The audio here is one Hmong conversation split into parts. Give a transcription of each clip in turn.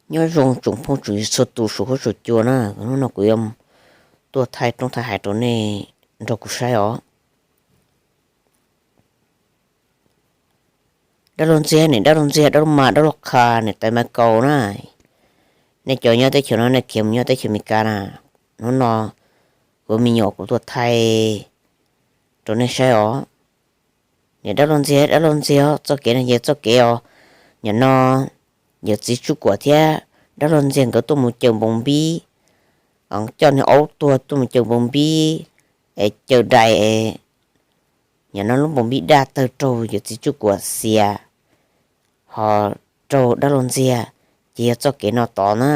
Nyob zoo tsoom phooj tsoom ywg txhua tus saum huab saum cua na, hnub no kuv yuav tuaj thaij roob thaij hav rau nej nrog kuv saib os. Dab laug Ntxiag, niam dab laug Ntxiag, dab laug Mas, dab laug Qha, niam tais Mas Kaus na. Nej cov nyob teb chaws no nej khiav mus nyob teb chaws Amelikas na, hnub no kuv me nyuam kuv tuaj thaij rau nej saib os. Niam dab laug Ntxiag, dab laug Ntxiag, txoj kev no yog txoj kev os. Nim no yawm txiv Tsuj Kuam thiab dab laug Ntxiag nkawd tuaj mus caws npoo npib, coj niag aub tuag tuaj mus caws npoo npib es caws dais es nim no lub npoo npib daj tawg raug yawm txiv Tsuj Kuam xiam, ho raug dab laug Ntxiag, ces yog txoj kev no tod na,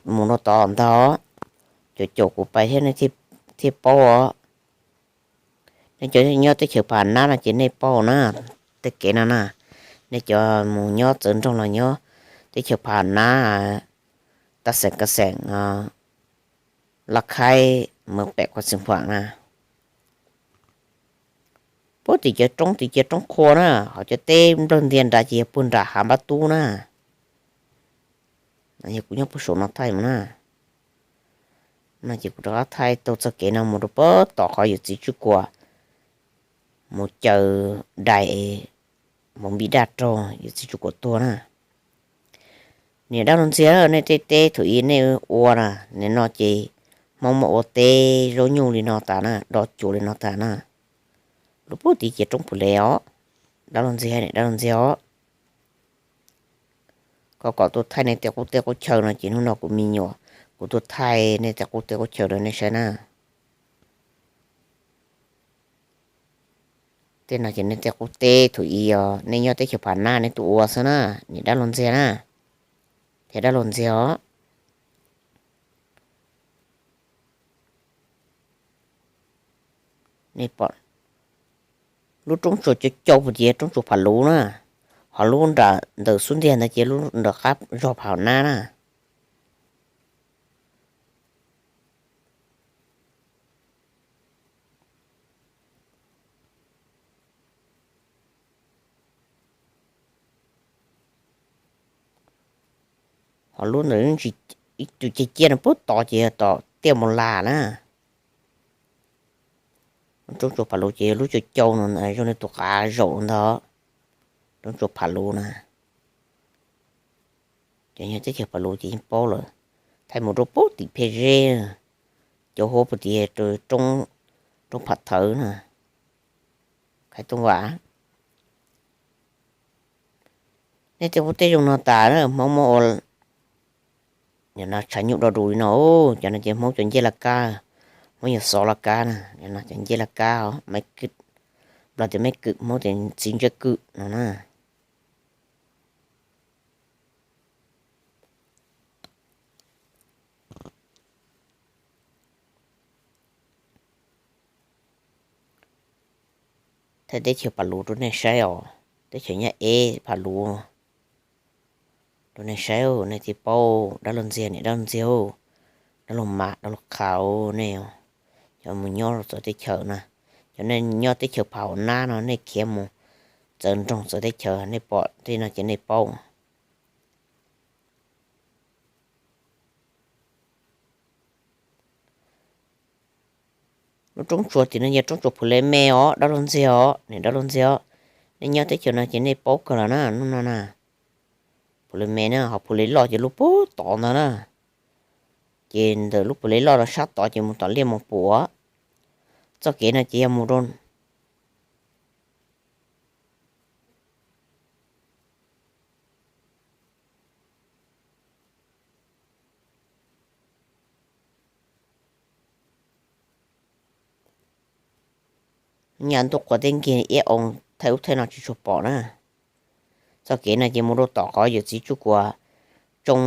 mus rau tod ntag. Caum caum kuv pais thiab nej thiaj paub os. Nej cov nyob teb chaws Pha Nab no ces nej paub na, tej kev no na. Nej cov mus nyob txawv nroog los nyob teb chaws Pha Nab, Tam Xeem, Ka Xeem, Laj Khaib, Mees Pem, Khuam Xeem Phuam na, puag tim cov roob tim cov roob qhua na, ho cov teb nplawg ntias nrad ces yog puag nram hav npab tub na. Yog kuv nyob puag saum no thaij mus na, no ces kuv rov qab thaij tau txoj kev no mus rau puag tom qhov yawm txiv Tsuj Kuam mus caws dais es npoo npib daj raug yawm txiv Tsuj Kuam tuag na. Niam dab laug Ntxiag, nej tej teb thaum ub nej ua na, nim no ces Hmoob muab ua teb zaub nyuj li no tas na, do cuam li no tas na. Lub puag tim cov roob Phu Lev os, dab laug Ntxiag, niam dab laug Ntxiag os. Koj kom tuaj thaij nej tej qub teb qub chaw no ces hnub no kuv me nyuam kuv tuaj thaij nej tej qub teb qub chaw rau nej saib na. Tej no ces nej tej qub teb thaum ub os, nej nyob teb chaws Pha Nab nej tuaj ua xwb na, niam dab laug Ntxiag na, thiab dab laug Ntxiag os. Nej pom lub roob tsuas cau cau puag tim roob tsuas Pham Luv na, ho lub nram ntawm xub ntiag ntawd ces lub nram qab zog Pham Nab na. Ho lub ntawm ib tug ciaj ciaj no puag tod ces yog tom Tiaj Mus Las na. Roob tsuas Pham Luv ces yog lub cau cau no zoo li tus qav zaum ntag. Roob tsuas Pham Luv na, cov nyob teb chaws Pham Luv ces yeej paub lawm. Thaij mus rau puag tim Phe Zeb, cov huab puag tim roob Pham Thawv na, Khais Tooj Vam. Nej tej qub teb zoo no tas na, Hmoob muab ua, nim no tshav nyuj do dus li no, cov no ces Hmoob cov ncej laj kab, Hmoob yog xov laj kab na, cov ncej laj kab os, Nplog tias maiv kwm, Hmoob tias txiv ntsej kwm no na. Thaij teb chaws Pham Luv rau nej saib os, teb chaws Nyab Eb Pham Luv rau nej saib, nej thiaj paub. Dab laug Ntxiag, niam dab laug Ntxiag, dab laug Mas, dab laug Qha, nej cov mus nyob txawv teb chaws na, cov nej nyob teb chaws Pham Nab no nej khiav mus txawv nroog txawv teb chaws nej pom tej no ces nej paub. Lub roob tsuas tim no yog roob tsuas Phu Lev Me os, dab laug Ntxiag os, niam dab laug Ntxiag os. Nej nyob teb chaws no ces nej paub kawg los na, hnub no na. Phu Lev Me na, ho Phu Lev Loj ces lub puag tod ntag na. Ces ntawm lub Phu Lev Loj no sab tod ces mus tom Liaj Moos Pum. Txoj kev no ces yog mus rau nyaj ntuj quas teb nkig iab oo, thaij ub thaij no tsis tshua pom na. Txoj kev no ces mus rau tom qhov yawm txiv Tsuj Kuam tsoo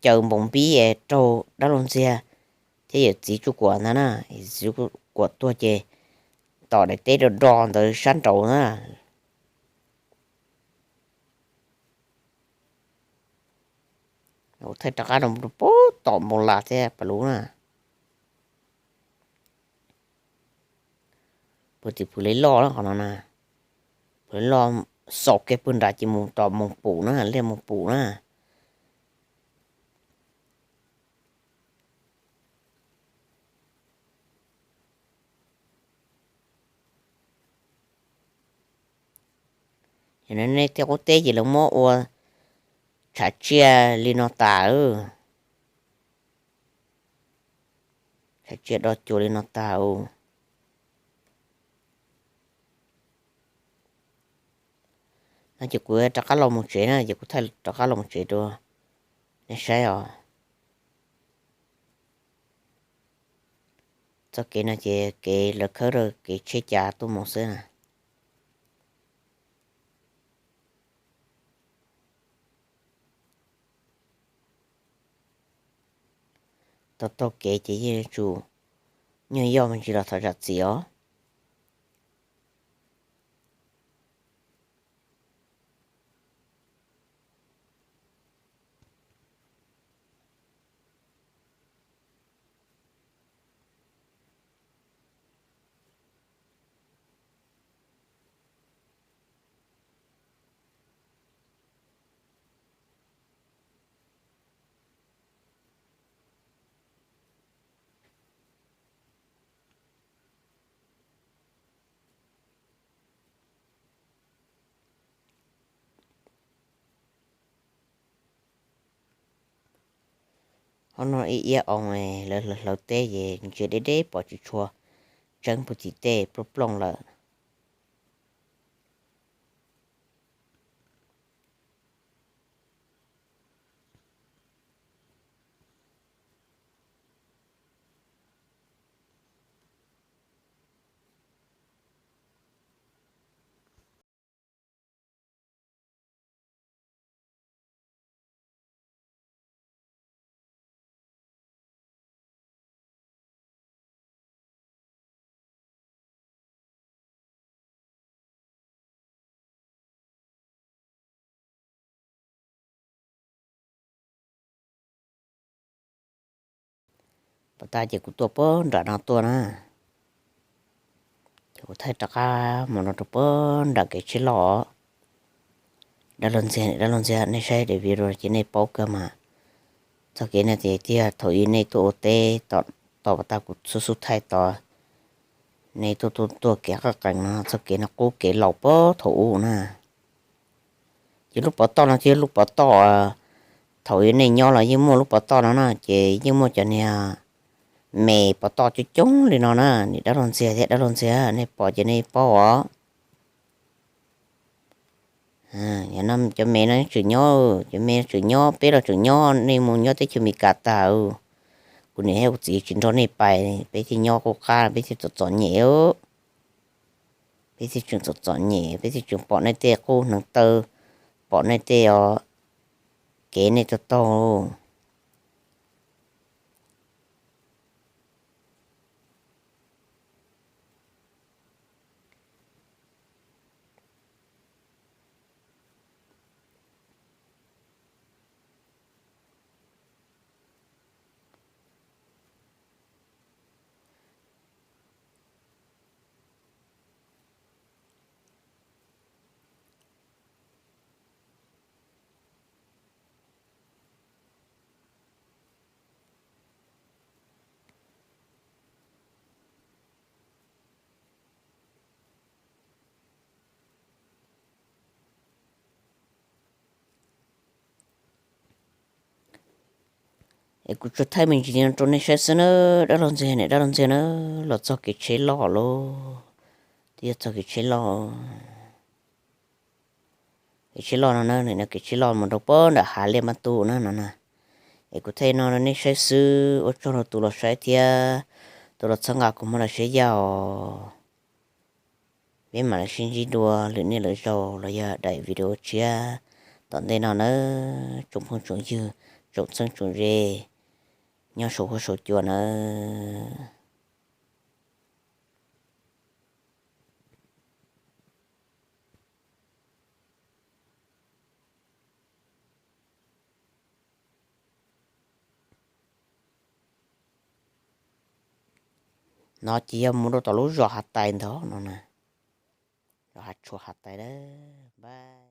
caws npoos npib es raug dab laug Ntxiag thiab yawm txiv Tsuj Kuam ntag na. Yawm txiv Tsuj Kuam tuag ces tom daim teb do do ntawd sab nraud na. Thaij rov qab rau puag tom Npoo Las thiab Pas Luv na. Puag tim Phu Lev Loj qhov no na. Phu Lev Loj xaus kiag puag nrad ces mus tom Moos Pum na, Liaj Moos Pum na. Nej tej qub teb ces lawv muab ua tshav tsiaj li no tas. Tshav tsiaj do cua li no tas. No ces kuv rov qab los mus tsev na, ces kuv thaij rov qab los mus tsev rau nej saib os. Txoj kev no ces kev lawv khawb rau kev tsheb cav tuaj mus xwb na. Taug taug kev ces yeej yuav tsum nyuag yoj me ntsis los thov zam txim os. Hov no ib iab oo lawv hlawv teb ces ntsia deb deb pom tsis tshua tseeb puag tim tej plooj plooj lawm. Pov tas ces kuv tuaj puag nram no tuaj na. Ces kuv thaij rov qab mus no rau puag nram kev tsheb loj. Dab laug ntxiag, dab laug ntxiag, nej saib daim video ces nej paub kawg mas. Txoj kev no ces tiag thaum ub nej tuaj ua teb tos pov tas kuv xub xub thaij tos, nej tuaj tuaj tuaj kev qaj qees no, txoj kev no qub kev laus puag thaum ub na. Ces lub pov toj no thiab lub pov toj thaum ub nej nyob los yeej muaj lub pov toj no na, ces yeej muaj cov niag me pov toj coob coob li no na. Niam dab laug ntxiag thiab dab laug ntxiag, nej pom ces nej paub os. Cov me no tseem nyob, cov me tseem nyob, peb los tseem nyob, nej mus nyob teb chaws Amelikas tag. Kuv niam thiab kuv txiv tsis nrog nej pais, peb thiaj nyob qub qab, peb thiaj txom txom nyem. Peb thiaj tseem txom txom nyem, peb thiaj tseem pom nej tej qub hneev taw, pom nej tej os, kev nej taug taug. Es kuv tsuas thaij me ntsis no rau nej saib xwb na, dab laug ntxiag, niam dab laug ntxiag na, los txog kev tsheb loj lauj, twb yog txog kev tsheb loj. Kev tsheb loj no na, kev tsheb loj mus rau puag nram hav liaj mab tub na no na. Es kuv thaij no rau nej saib xwb, ua tsaug rau tus los saib thiab tus los txhawb nqa kuv hmov los siab yog. Peb mam li sib ntsib dua lwm niaj lwm zaus los yog daim video tshiab tom ntej no nawb tsoom phooj tsoom ywg, tsoom txheeb tsoom ze nyob saum huab saum cua nawb. No ces yog mus rau tom lub zos Hav Tais ntag no na. Zos Hav Tshua Hav Tais a.